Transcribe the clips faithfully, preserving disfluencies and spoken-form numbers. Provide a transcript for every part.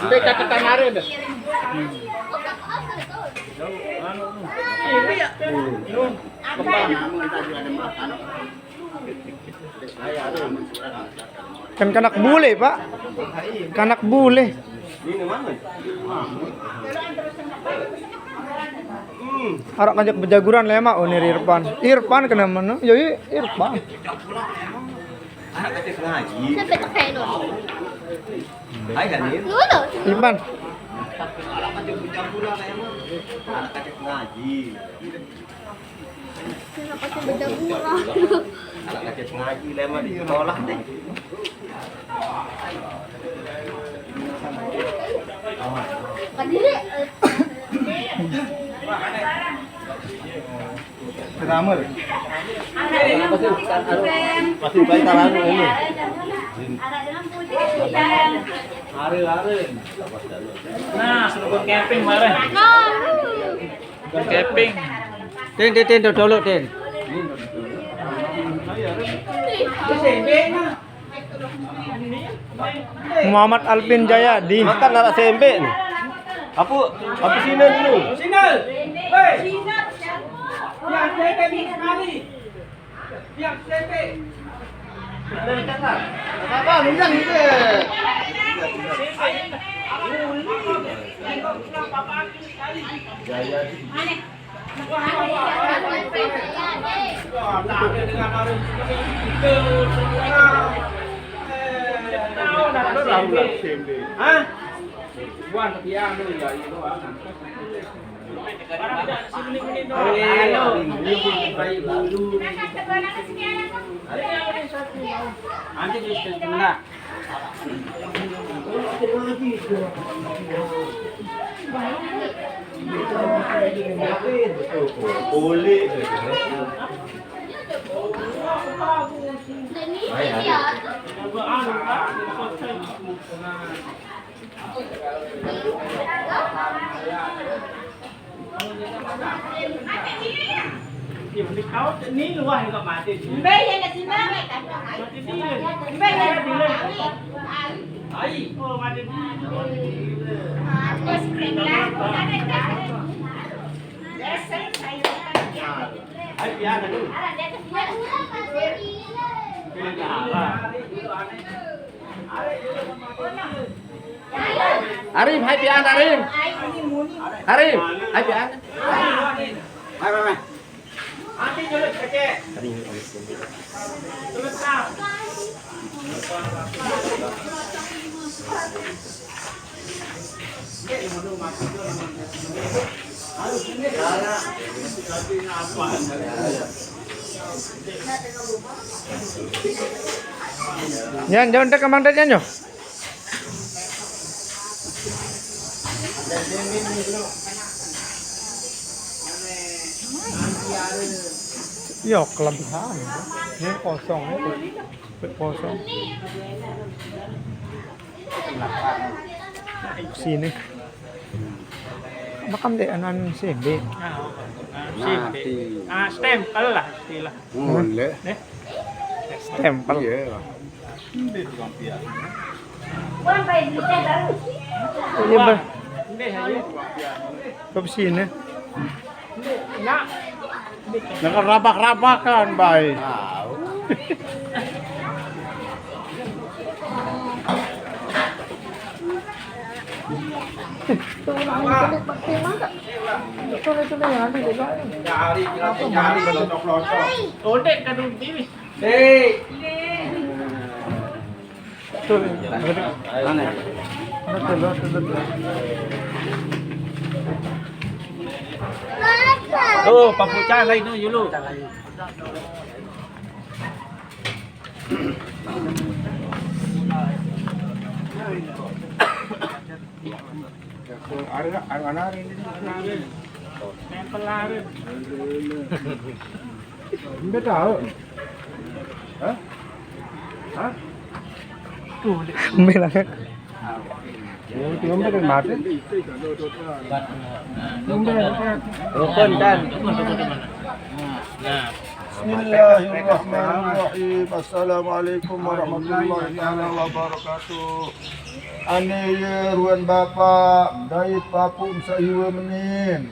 Ini kata tanarin dah. Kan kanak bule, Pak. Kanak bule. Arak ngajak bejaguran lemak, oh, ni Irfan. Irfan kena mana? Yo, yo, Irfan. Anak kecil ngaji. Sampai ke Keno. Hai, Hanif. Lu tuh. Irfan. Anak kecil ngaji. Anak kecil ngaji. Anak kecil ngaji, lemah di sekolah deh. Pertama. Masih baik taruh ini. Are, are. Nah, suruh camping kemarin. Keping. Tin, tin, tin, dulu, tin. Muhammad Alvin Jayadi. Makan arak sembe ni. Apa, apa sini dulu? Sini. Hei. Yang sembe ni sekali. Hah? Bukan, tapi anu ya, itu, ah. Ni luah juga mati. Mbak, ya, nak sini, Mbak. Mati dia. Mbak, ya, nak sini. Ai. Oh, mati dia. Aku sini, Mbak. Ai, biar dulu. Biar. Arim, hai pian, Arim. Arim, hai pian. Mai, mai, mai. Yan, jangan tekan mandat, Yan, yo. Yo, kelebihan. Ini kosong, ini kosong. Sini. Makam dek anan sembe. Ah, sembe. Ah, stempel lah istilah. Boleh. Eh? Stempel. Iya. Iya, Bang. Ke sini. Nak. Nak rabak-rabakan, baik. Ondek kadung tiwis. Hei. Betul. Mana? Betul, betul, betul. Tuh, papucang lain tu dulu. Ada, ada, ada ini. Nempel larit. Nggak tahu. Hah? Hah? Tuh, Mbak. Rukun kan. Bismillahirrahmanirrahim. Assalamualaikum warahmatullahi taala wabarakatuh. Ane ye ruen Bapak dait Papuk Saiwe menin.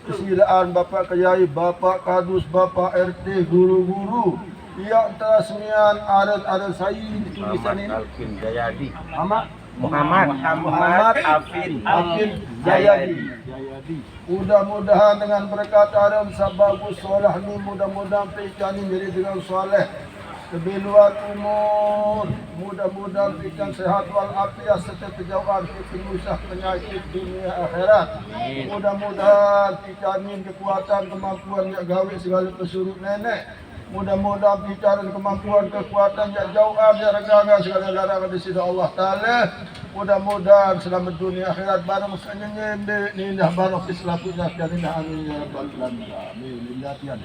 Kesilaan Bapak Keyai, Bapak Kadus, Bapak R T, guru-guru. Ia teras mian aren-aren sai ditulisan ini. Alvin Jayadi. Amak? Muhammad. Muhammad Afin. Afin Jayadi. Jayadi. Mudah-mudahan dengan berkat aren sabagus solah ni, mudah-mudahan pican ni jadi dengan soleh. Lebih luar umur, mudah-mudahan pican sehat walafiat serta kejauhan ke penyusah penyakit dunia akhirat. Mudah-mudahan pican ni kekuatan kemampuan jak gawe segala pesuruh nenek. Mudah-mudahan pican kemampuan kekuatan jak jauhan jak regangan segala larangan di sisi Allah Taala. Mudah-mudahan selamat dunia akhirat bareng senyenye nindah bareng selapunya pian nindah, amin ya rabbal alamin. Amin. Lindah pian.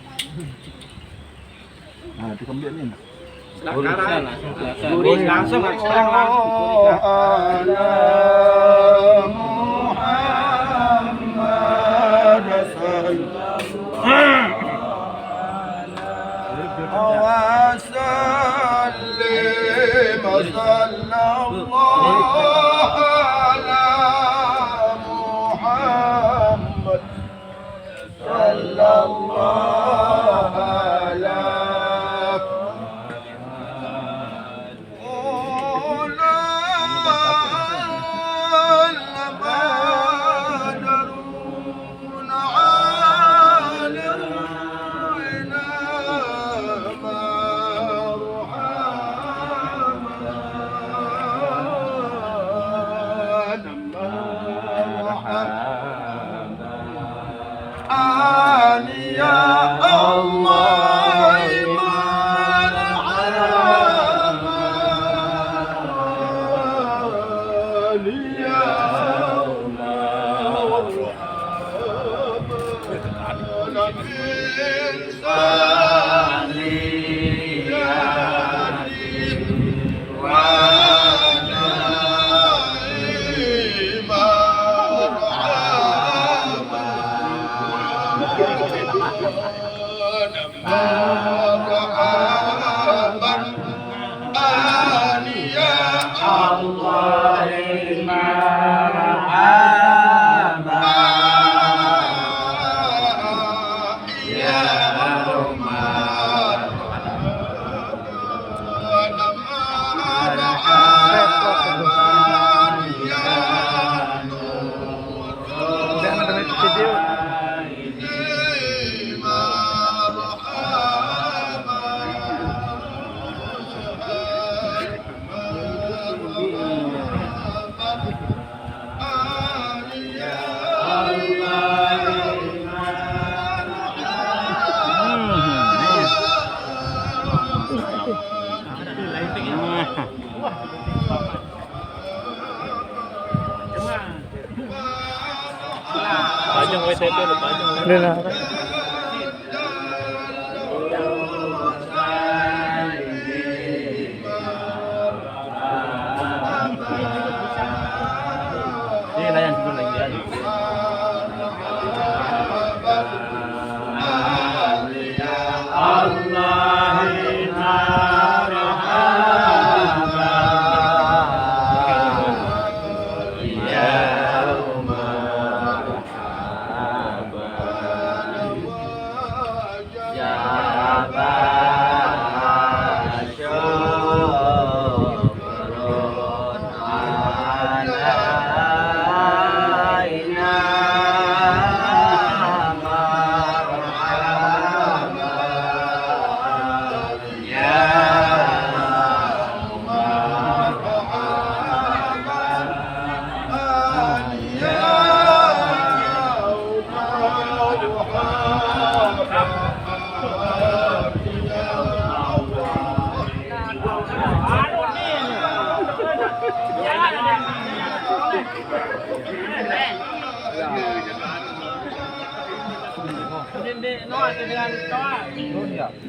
Nah, dikembik ni. Silakan. Gurih, langsung, sekarang langsung. Gurih, langsung. Panjang W T P lu, panjang. Udah lah. Ini layan dulu lagi ya.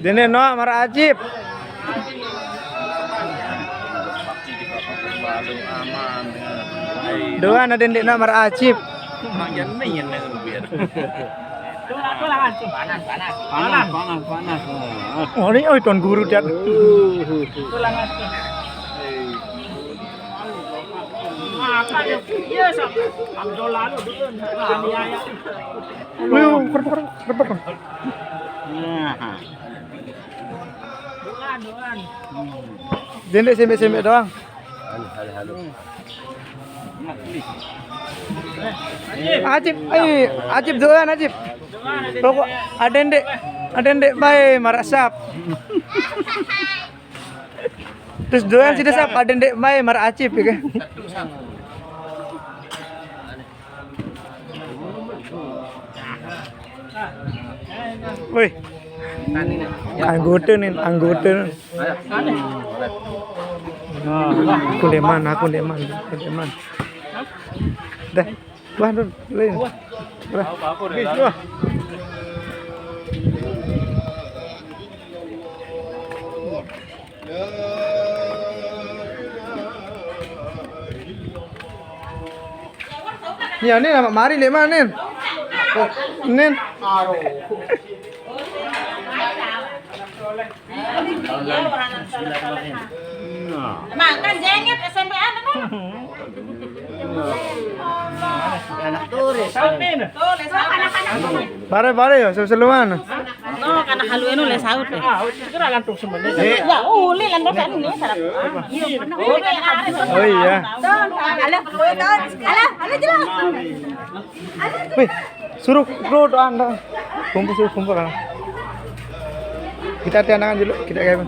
Dene Noah mar ajib. Pasti di Bapak Kembali aman dengan baik. Tuan ada ndeq nak maraq Acip. Panas, panas, panas. Oh, ni, oi, Tuan Guru, Cat. Wih, kerbek, kerbek, kerbek. Nah. Dendeq sembeq-sembeq doang. Halo, halo, halo. Acip, ai, Acip doan, Acip. Pokok adendeq, adendeq bae maraq sap. Terus doan side sap, adendeq bae maraq Acip, ya kan? Woi. Anggota nih, anggota. Aku ndeqman, aku ndeqman, aku ndeqman. Dah. Wah, Dun, lain. Wah. Wah. Iya, nin, amaq mari leq man, nin. Nin. Makan jenget S M P-an apa? Anak turis. Tuh, les anak-anak. Bare-bare ya, selu-seluan. No, karena halu eno les saut deh. Ya, uli lan dosen ini, sarap. Oh iya. Alah, alah, alah, jelas. Wih, suruh, suruh doang, doang. Kumpul, suruh kumpul kan. Kita tianangan dulu, kita kayak apa?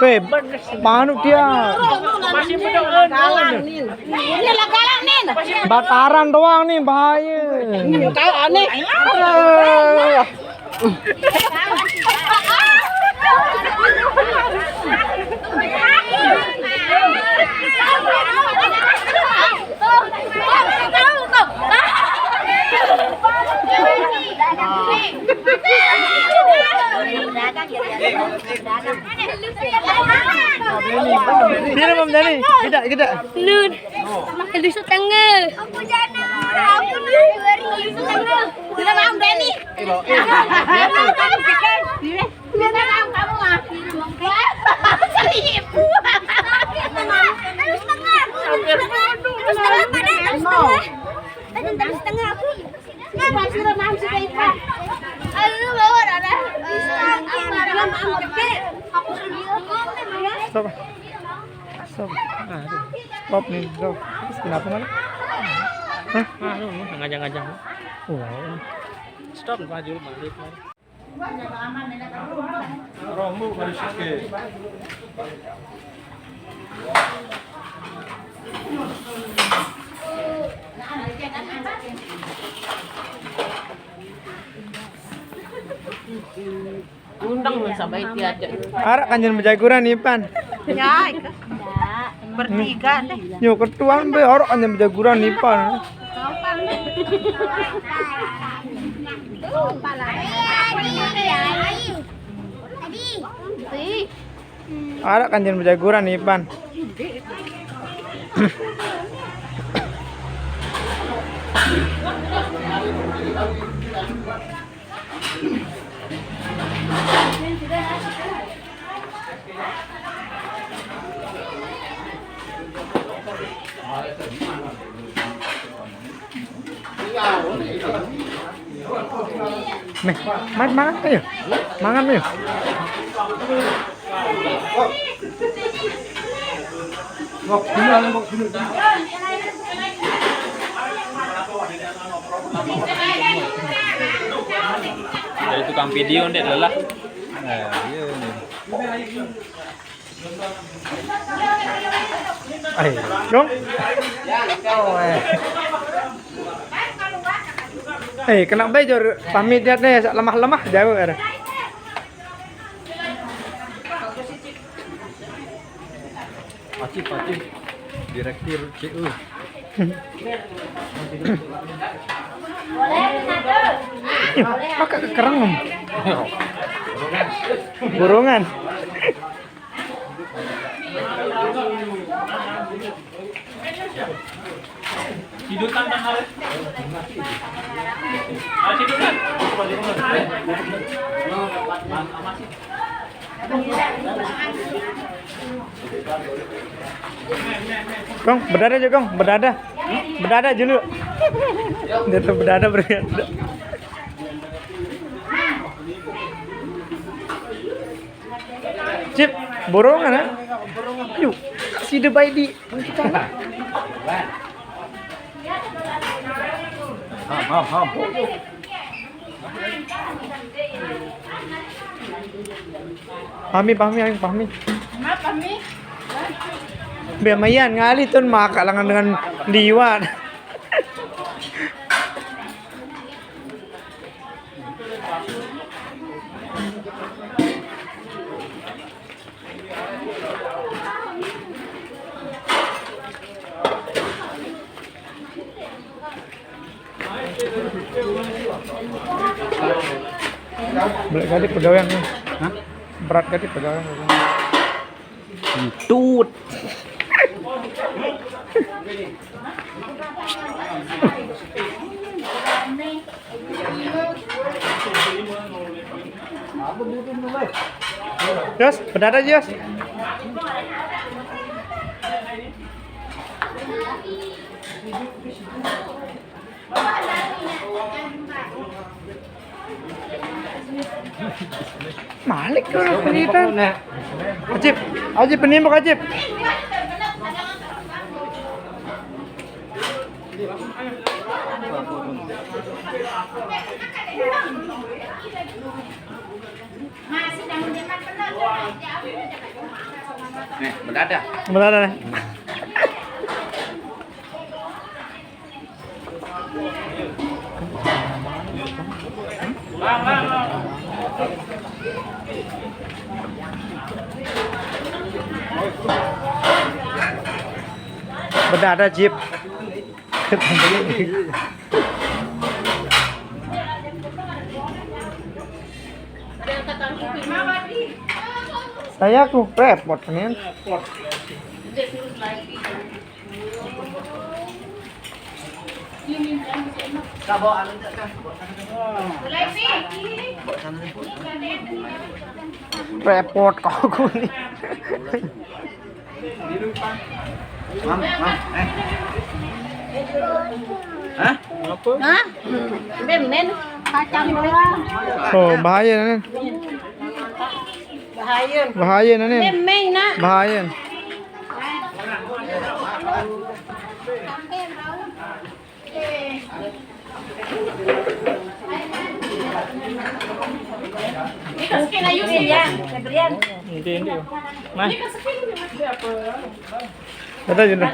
Weh, manuk dia. Bataran doang nih, bahaya. Tahu aneh. Pire, Mam Dani? Gede, gede. Nun. Aduh, setengah. Aku jana. Aku dua ribu setengah. Udah, Mam Dani. Udah, Mam, kamu mah. Seribu. Terus setengah. Terus setengah, pada terus setengah. Ada terus setengah aku. Nah, Bang, suruh Mam sudah itu. Ayo, lu bawa, Rara. Bisa, apa, Mam, gede. Aku suruh dia. Stop. Stop. Aduh. Stop nih, stop. Terus kenapa, Mal? Hah? Aduh, ngajak-ngajak. Wah. Stop, Pak Jul, balik. Rohmu baru sikit. Undang men sampai tiada. Araq kanjen bejaguran, Ipan. Ya, itu. Bertiga deh. Yo, ketuan be araq kanjen bejaguran, Ipan. Araq kanjen bejaguran, Ipan. Nih, Mat, mangan, ayo. Mangan, ayo. Dari tukang video ndeq lelah. Nah, iya nih. Ayo, dong. Eh, kena bae jor pamit jat ne, saq lemah-lemah jauh ere. Acip, Acip. Direktur C U. Boleh, satu. Maka kekerengem. Burungan. Hidutan kan harus. Harus hidutan. Kong, bedada aja, Kong, bedada. Bedada dulu. Dia tuh bedada berada. Cip, borongan, ha? Ayo, kasih dia baik di kita lah. Ham, ham, ham. Pahmi, pahmi, ayo, pahmi. Apa mi? Biar mayan ngali tun maka lengan dengan liwat. Berat kali pegawai ni. Hah? Berat kali pegawai. Kentut. Jos, benar aja, Jos. Malik ke orang pengitan. Ajib, Ajib, penimbuk, Ajib. Nih, mendadak. Mendadak nih. Beda ada jeep. Saya aku repot nih. Repot kok aku nih. Mam, mam, eh. Hah? Hah? Bemen kacang doang. Oh, bahaya nih. Bahaya. Bahaya nih. Bemen nak. Bahaya. Ini kasih kena Yusuf ya, Febrian. Ini, ini. Nah. Ini kasih kena. Kata je dah.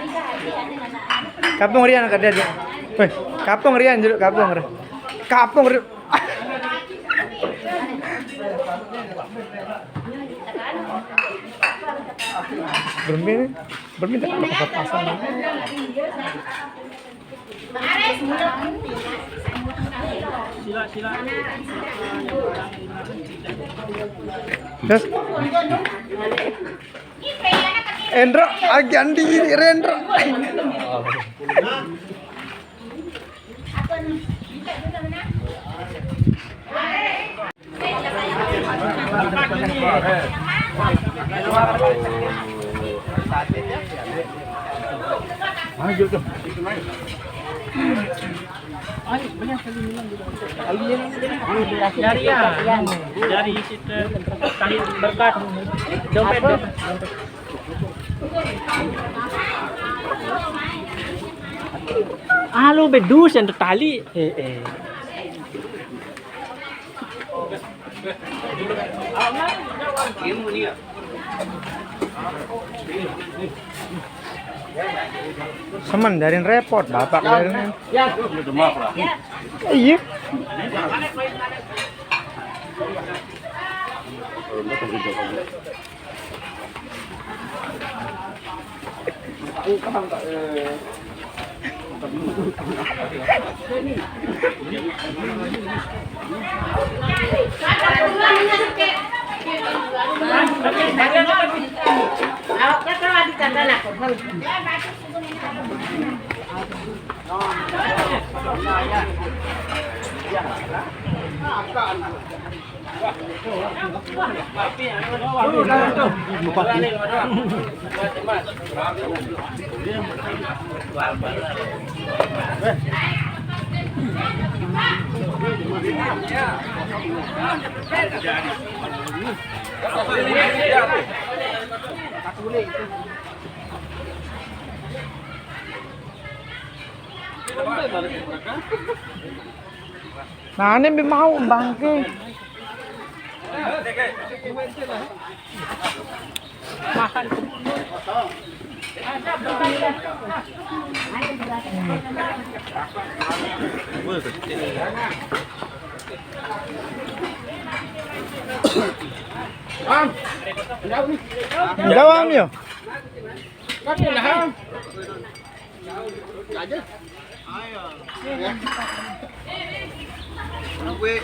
Kapung Rian kata dia. Weh, kapung Rian dulu, kapung Rian. Kapung Rian. Bermain, bermain tak apa-apa pasang. Sila, sila. Terus? Endro, agian diri, Rendro. Jari ya, jari situ, tahi berkat, dompet, dompet. Ah, lu bedus yang tertali. Eh, eh. Semen dari repot, bapak dari. Ya. Iya. Nah, ini mau bangke. Mahal. Am, jauh nih. Jauh, Am, ya? Kan udah, Am. Aja. Ayo. Ya. Gue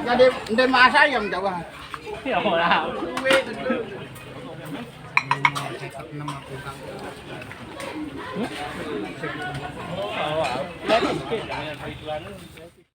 jadi ndek masak ayam Jawa. Ya, ora. Gue.